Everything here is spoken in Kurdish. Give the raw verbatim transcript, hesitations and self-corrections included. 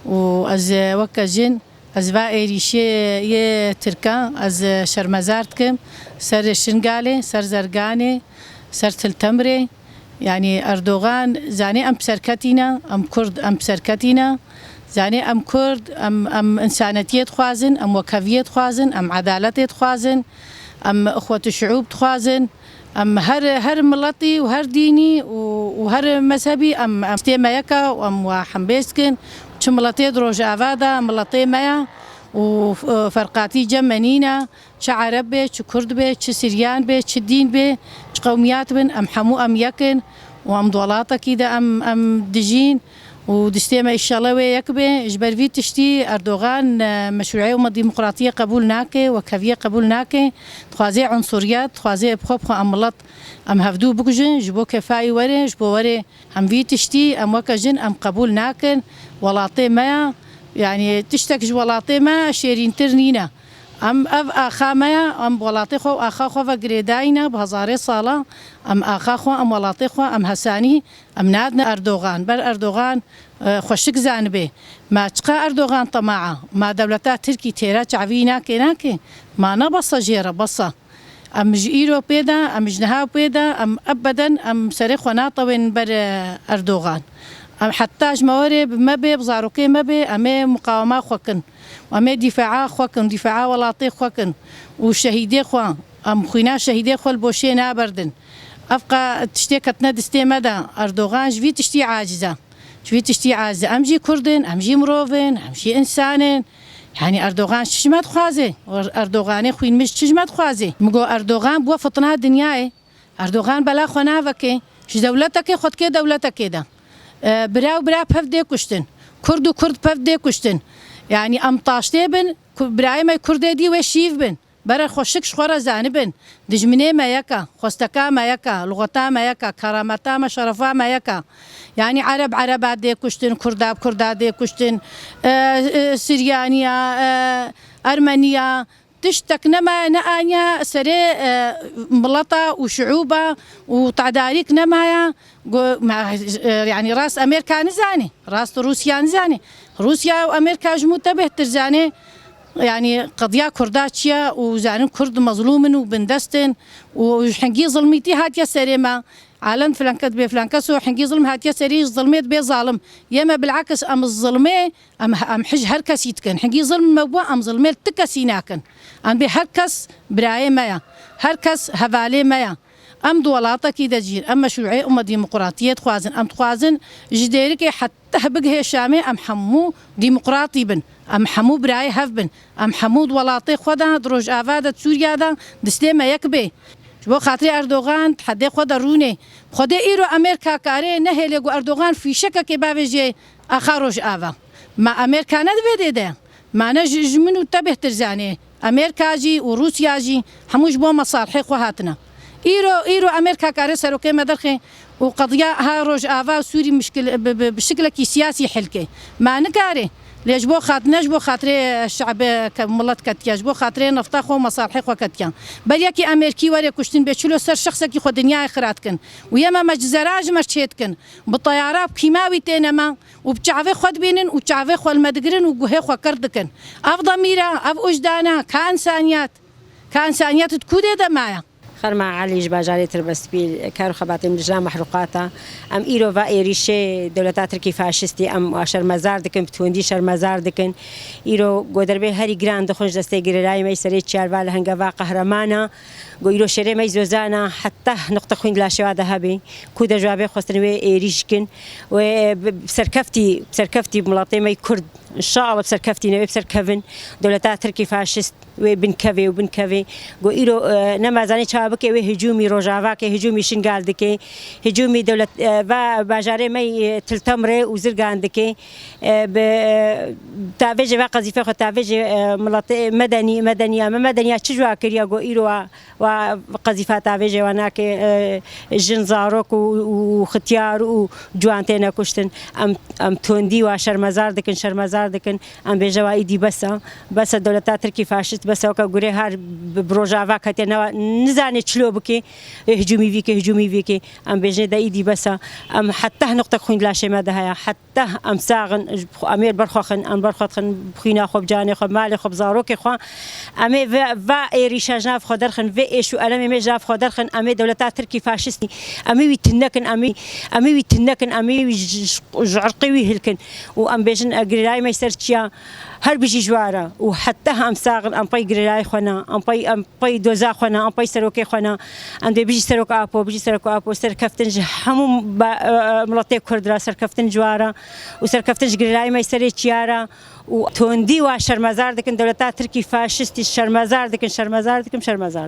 û ez, e, weke jin, ez va êrîşê yê Tirkan, ez, e, şermezar dikim ser Şingalê, ser Zerganê, ser Tiltemrê. Yanî Erdogan zanê em bi serketî ne, em Kurd em bi serketî ne. Zanê em Kurd, em, em însanetiyê dixwazin, em wekheviyê dixwazin, em edaletê dixwazin, em ixwetî şiûb dixwazin. Em her, her miletî û her dînî û, û her mezhebî em, em destê me yek e û em we hembêz dikin. Çi miletê di Rojava de miletê me ye û, e, ferqatî cem me nîne. Çi Ereb be, çi Kurd be, çi Siryan be, çi dîn be, çi qewmiyat bin, em hemû em yek in û em di welatekî de em, em dijîn. û destê me înşallah wê yek be. Ji ber vî tiştî Erdogan, e, meşrûîyê û me demokratiyê qebûl nake, wekheviyê qebûl nake. Dixwaze unsuriyet, dixwaze bi xwe bi xwe em milet em hevdû bikujin, ji bo kefayî were, ji bo were em vî tiştî em weke jin em qebûl nakin. Welatê me ye, yanî tiştek ji welatê me şêrîntir nîne. Em ev axa me ye, em welatê xwe û axa xwe ve girêdayî ne, bi hezarê sala em axa xwe, em welatê xwe, em hesanî. Em nadine Erdogan. Ber Erdogan, e, xweşik zanibê. Ma çiqa Erdogan tema'a? Ma dewleta Tirkî têra çavî nake, nake? Ma ne besa jê re, besa. Em ji îro pê de, em ji niha pê de, em ebeden em serê xwe natewên ber, e, Erdogan. Em heta ji me were bi me bê, bi zarokê me bê, em ê muqawema xwe kin. Em ê dîfaa xwe kin, dîfaa welatê xwe kin. Û şehîdê xwe, em xwîna şehîdê xwe li boşê naberdin. Evqa tiştê ketine distê me de, Erdogan ji vî tiştî aciz e. Ji vî tiştî aciz e. Em jî Kurd in, em jî mirov in, em jî însan in. Yanî Erdogan çi ji me dixwaze? Er-, Erdoganê xwîn mij çi ji me dixwaze? Min got Erdogan bû fitna dinyayê. Erdogan bela xwe naveke. Ji dewletekê xwe dike dewletekê de. E, bira û bira pev dê kuştin. Kurd û Kurd pev dê kuştin. Yanî em taştê bin, ku-, birayê me Kurdê dî wê şîv bin. Bere xweşik ji xwe re zanibin. Dijminê me yek e, xwesteka me yek e, luxeta me yek e, kerameta me, şerefa me yek e. Yanî Ereb Ereba dê kuştin, Kurda bi Kurda dê kuştin, e, e, Siryaniya, e, Ermeniya, tiştek nemaye, ne aniye serê, e, mileta û şiûba û tedarîk nemaye. Go-, me, e, yanî rast Amerka nizane, rast Rûsya nizane. Rûsya û Amerka ji min te bêhtir zane. Yanî qediya Kurda çi ye û zanin Kurd mezlûm in û bindest in û hingî zilmîtî hatiye serê me. Alem filan kes bê filan kes û hingî zilm hatiye serî, zilmê dibê zalim. Yê me bilakis em zilmê, em, em hij her kesî dikin. Hingî zilm me bû, em zilmê li ti kesî nakin. Em bê her kes birayê me ye. Her kes hevalê me ye. Em di welatekî de jîn, em meşrûîyê û me demokratiyê dixwazin. Em dixwazin ji Dêrikê heta bigihê Şamê em hemû demokratî bin. Em hemû birayê hev bin. Em hemû di welatê xwe de, di Rojava de, di Sûriya de distê me yek bê. Ji bo xatirê Erdogan di hedê xwe de rûnê. Xwedê îro Amerka kare nehêlê ku Erdogan fîşekekê bavêjê axa Rojava. Ma Amerka ne di vê dê de? Ma ne ji, ji min û te bêhtir zanê? Amerka jî û Rûsya jî hemû ji bo mesalihê xwe hatine. Îro, îro Amerka kare serokê me derxê û qediya ha Rojava û Sûrî mişkil-, bi, bi, bi şiklekî siyasî hel ke. Ma nikare. Lê ji bo xat-, ne ji bo xatirê şe'be ke-, milet ketiye, ji bo xatirê nefta xwe û mesalihê xwe ketiye. Ber yekî Amerkî were kuştin bê çilo ser şexsekî xwe dinyayê xira dikin. Û yê me mecizera ji me çê dikin. Bi teyara, bi kîmawî têne me. û bi çavê xwe dibînin û çavê xwe li me digirin û guhê xwe kir dikin. Ev demîr e, ev wijdan e, ka însaniyet, ka însaniyet di ku dê de maye? Xerma Elî ji bajarê Tirbespîl, kar û xebatê min dijna mehrûqat e. Em îro va êrîşê dewleta Tirkî faşistî em şermezar dikin, bi tundî şermezar dikin. Îro goderbê herî giran dixwin ji destê girêdayî me yî serê çiyar va li hengeva qehreman e. Go îro şêrê me yî zozan e, heta nuqte xwîn di laşê wa de hebê. Ku de ji wa bê xwestin wê êrîş kin. Wê bi, bi serkeftî, bi serkeftî miletê me yî Kurd, înşallah bi serkeftî ne, wê bi ser kevin dewleta Tirkî faşist wê bin kevê û bin kevê. Go îro, e, nema zanê çawa bike, wê hicûmî Rojava ke, hicûmî Şingal dike, hicûmî dewlet, e, va bajarê me yî, e, Til Temrê û Zirgan dike. E, bi, e, tavêjê ve qezîfê xwe tavêjê, e, miletê medenî, medeniya me, medeniya çi ji wa kiriye go îro wa, wa qezîfa tavêjê wa nake, e, jin, zarok û, û, û xityar û ciwan têne kuştin. Em, em tundî wa şermezar dikin, şermezar dikin. Em bêje wa îdî bes e. Bes e dewleta Tirkî faşîst. Bes ew ke gurê her bi, bi rojava ketiye, newa, nizanê çilo bike, ê hicûmî vîke, hicûmî vîke. Em bêjinê de îdî bes e. Em heta nuqtek xwîn di laşê me de heye. Heta em sax in, ji xwe, em ê li ber xwe xin, em ber xwe dixin, bi xwîna xwe, bi canê xwe, bi malê xwe, bi zarokê xwe. Em ê ve, va êrîşa ji nav xwe derxin, vê êş û elemê me ji nav xwe derxin, em ê dewleta Tirkî faşistî, em ê wî tune kin, em ê, em ê wî tune kin, em ê wî ji, ji, ji irqê wî hilkin. Û em bêjin, e, girêdayî me ji ser çiya, her bijî ji wa re. Û heta em sax in, em pey girêdayî xwe ne, em pey, em pey doza xwe ne, em pey serokê xwe ne. Em dê bijî serok Apo, bijî serok Apo, serkeftin ji hemû ba-, e, e, miletê Kurd re, serkeftin ji wa re. Û serkeftin ji girêdayî me ji serê çiya re. Û tondî wa şermezar dikin, dewleta Tirkî faşistî şermezar dikin, şermezar dikin, şermezar dikin.